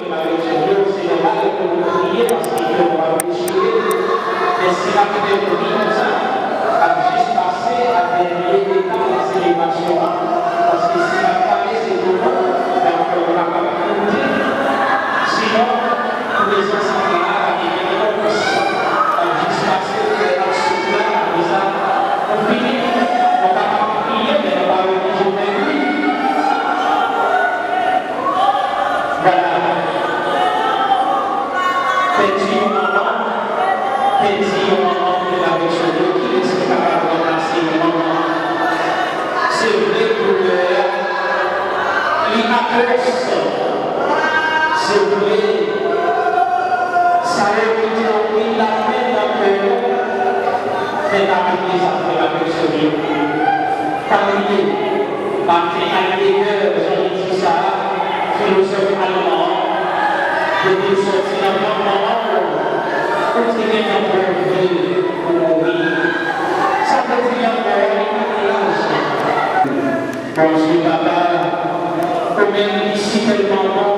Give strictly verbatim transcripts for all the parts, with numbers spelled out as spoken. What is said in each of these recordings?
Avèk Jewova, se nòmal pou nou priye paske kè nou ap dechire. Men si n ap fè pri konsa, n ap jis pase a dènye etap nan selebrasyon an. Paske si n ap pale, se pou nou, donk, nou kapab koute. Sinon, prezans an la, pa gen enpòtans. N ap jis pase, fè n ap soufle, apre sa, nou fini. Nou kapab priye, men nou pa oblije fè pri. Vwala. Pèdi yon manman, pèdi yon manman pou l avèk Jewova, kilès ki kapab ranplase yon manman? Se vre, doulè a, li atwòs. Se vre, sa yo kite anpil lapenn nan kè nou, men pa bliye sa frè m avèk sè m yo. Pa bliye, Martin Heidegger, jan li di sa, filozòf alman an, depi l sòti nan vant manman l, ou te gentan preve pou mouri. Sa vle di lanmò a, li pa gen laj. Bondye Papa, ou menm ki si tèlman bon,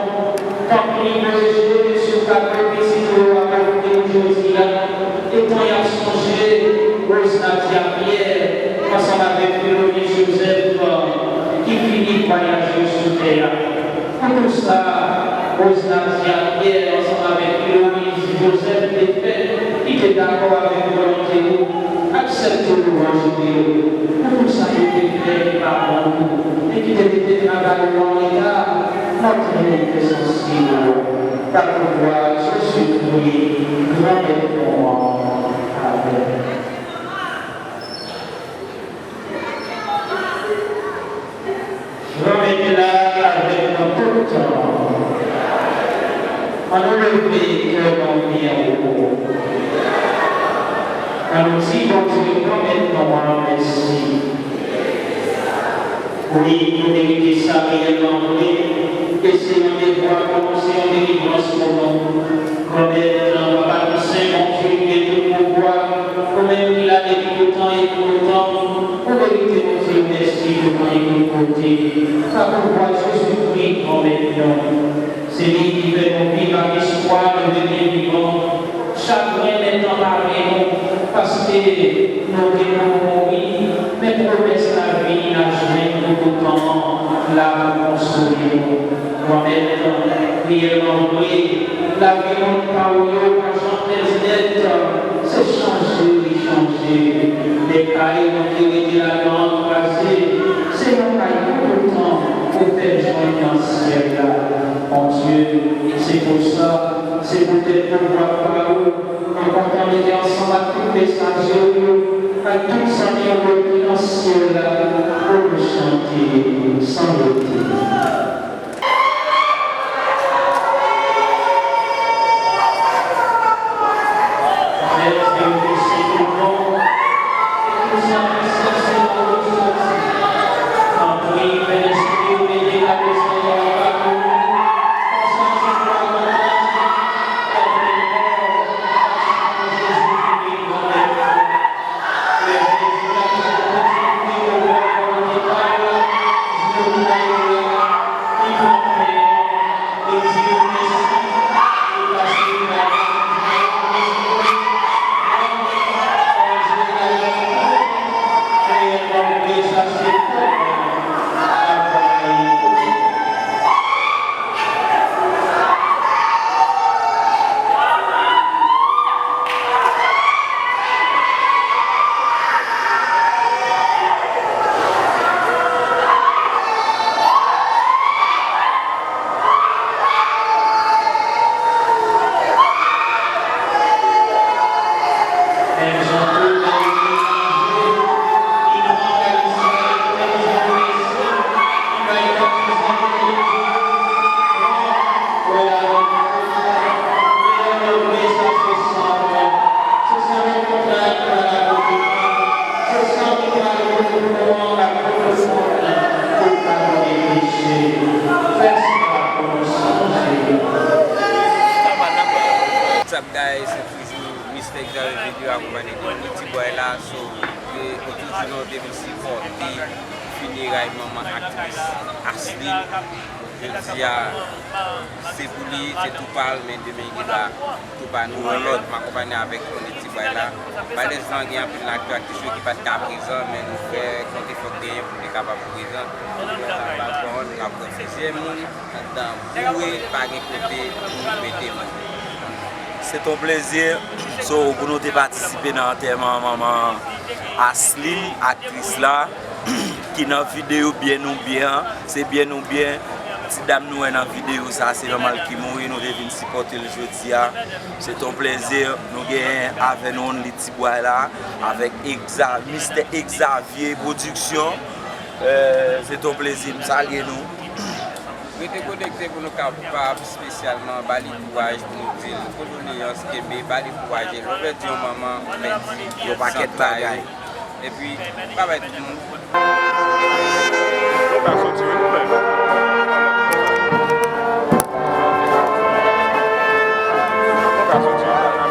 tanpri voye je w si w ka voye pitit ou yo avèk nou jodi a, etan y ap sonje Rose Nadia Pierre ansanm avèk Filoni Joseph ki fini vwayaj yo sou tè a. Pou tout sa, Rose Nadia Pierre ansanm avèk Filoni Joseph te fè ki te dakò avèk volonte ou, aksepte lwanj yo. Pou tout sa yo te fè ki pa bon, men ki te mete travay ou an reta, montre kè sansib ou pa pouvwa Jezikri, Granmèt nou an. Amèn. Granmèt la avèk nou tout tan. Ann nou leve kè nou byen wo. Ann nou di Bondye Granmèt nou an mèsi. Wi, nou merite sa reyèlman vre, e se yon devwa pou nou, se yon delivrans pou nou. Granmèt, Papa nou sen, Bondye ki gen tout pouvwa, ou menm ki la depi tout tan e pou tout tan, ou merite nou di w mèsi tout tan e tout kote. Pa pouvwa Jezikri, Granmèt nou. Se li ki fè nou viv ak espwa de revyen vivan. Chagren mèt anpare nou, paske nou gen pou nou mouri, men pwomès lavi n a jwenn pou tout tan an la pou konsole nou. Granmèt, reyèlman vre, lavi moun pa ou yo pa janm pèdi nèt, se chanje li chanje. Men kay nou te rete ladan an kraze, se yon kay pou tout tan ou fè n jwenn nan syèl la. Bondye, se pou sa, se poutèt pouvwa pa ou, nou kontan mete ansanm ak tout mesaje w yo, ak tout zanmi w yo ki nan syèl la, pou nou chante san rete. What's up guys, se toujou Mister Xavier Video akonpanye de Pretty Boy la, so, e, nou toujou nan devil sipòte fineray manman aktris Ashley. Jodi a, se pou li, se tou pa l, men demen gen dwa tou pa nou. Yon lòt, m akonpanye avèk Kone Ti Bway la. Malerezman, gen anpil aktè, aktris yo ki pa t ka prezan, men nou fè konte fòk genyen pou te kapab prezan. Pawòl, n ap wè plizyè moun anndan boure, pa gen kote pou mete moun. Se t on plezi, so, pou nou te patisipe nan antèman manman Asline, aktris la, ki nan videyo Byen ou Byen an. Se Byen ou Byen, ti dam nou wè nan videyo sa, se manman l ki mouri, nou te vin sipòte l jodi a. Se t on plezi, nou genyen avè nou Only Ti Bway la, avèk Exa-, mistè Exavye Pwodiksyon. Eh, se t on plezi, m salye nou. Rete konekte pou nou kapab espesyalman ba li kouraj, pou nou di l kondoleyans, kenbe, ba li kouraj. E lè w pèdi yon manman, ou pèdi yon pakèt bagay. Epi, babay tout moun. Nou ka soti wi nou menm. Nou ka soti wi nou menm.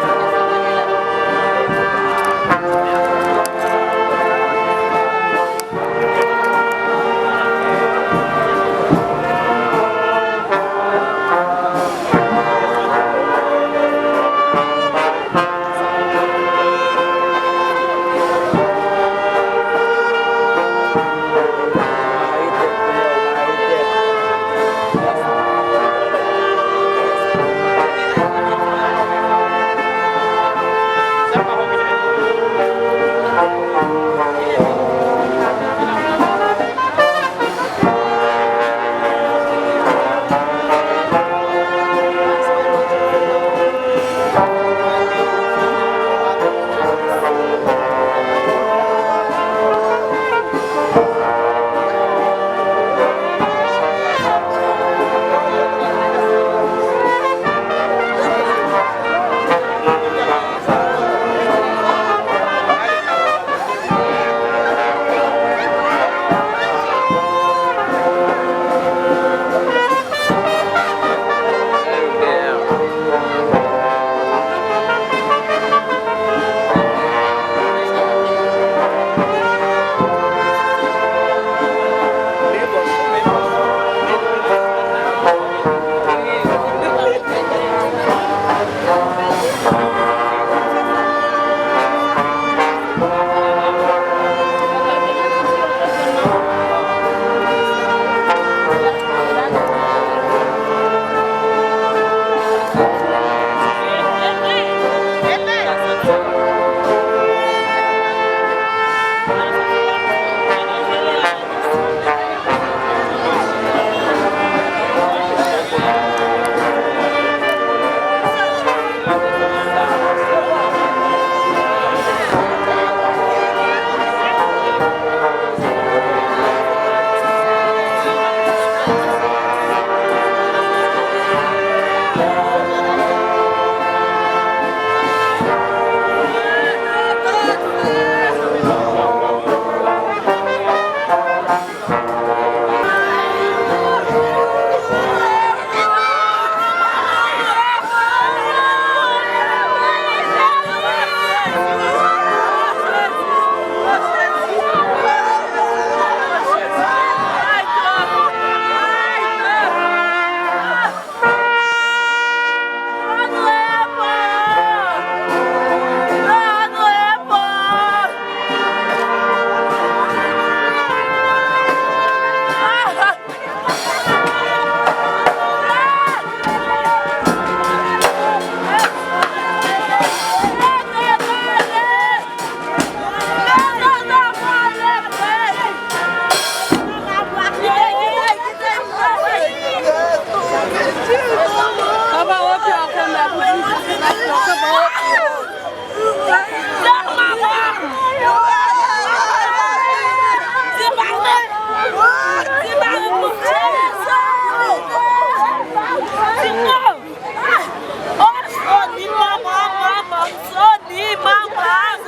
Sony, manman, manman, Sony, manman.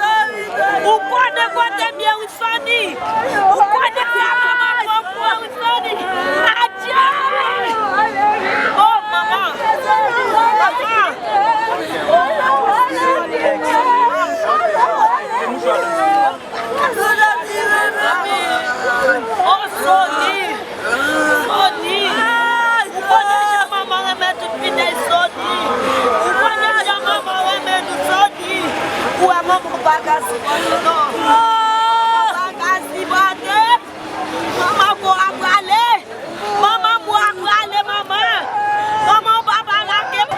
Ou konnen kote m ye, wi, Sony. Ou konnen sa, manman, manman, wi, Sony. Adye! Oh, manman. Manman. Oh, Sony. Sony. Manman, m pa ka sipòte, non. M pa ka sipòte. Manman, mwen ap prale. Manman, mwen ap prale, manman. Manman, papa lage m.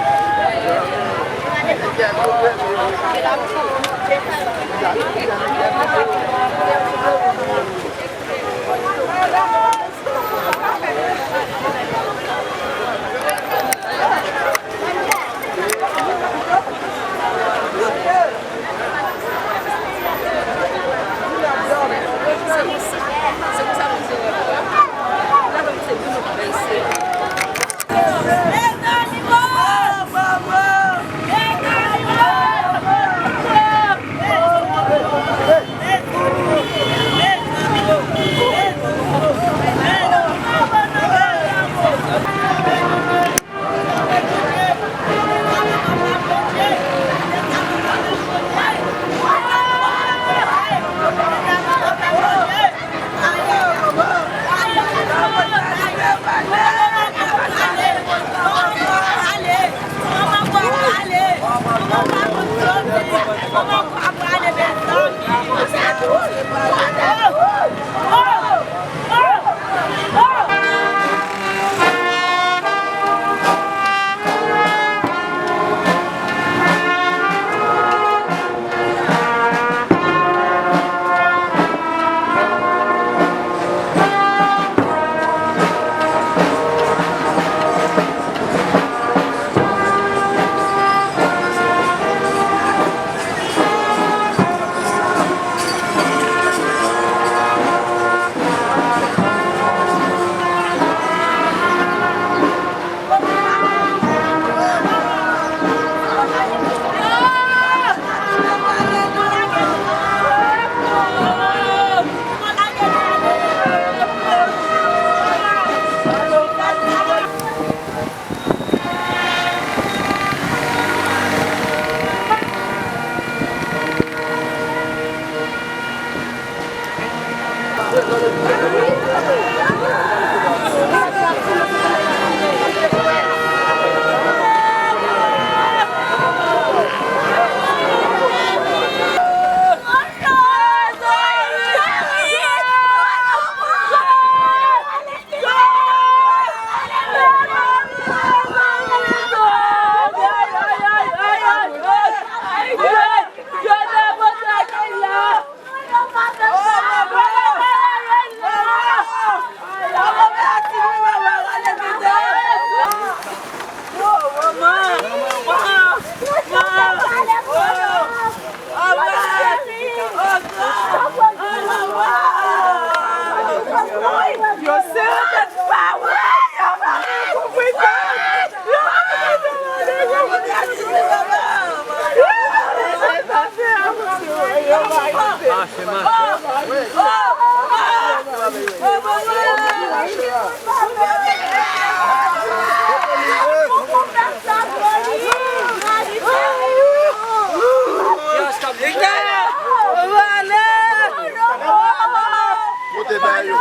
Kote ba yo?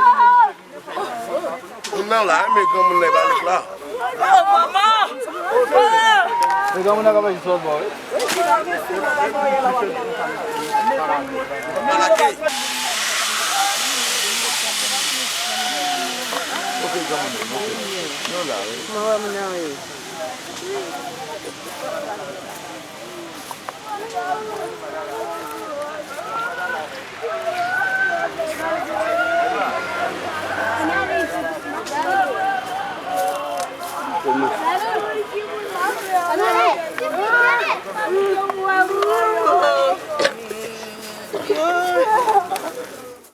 Moun nan la, men granmoun nan pa la. Oh, manman! Men granmoun nan ka fè sòl bò, wi. Mwen wè moun nan, wi.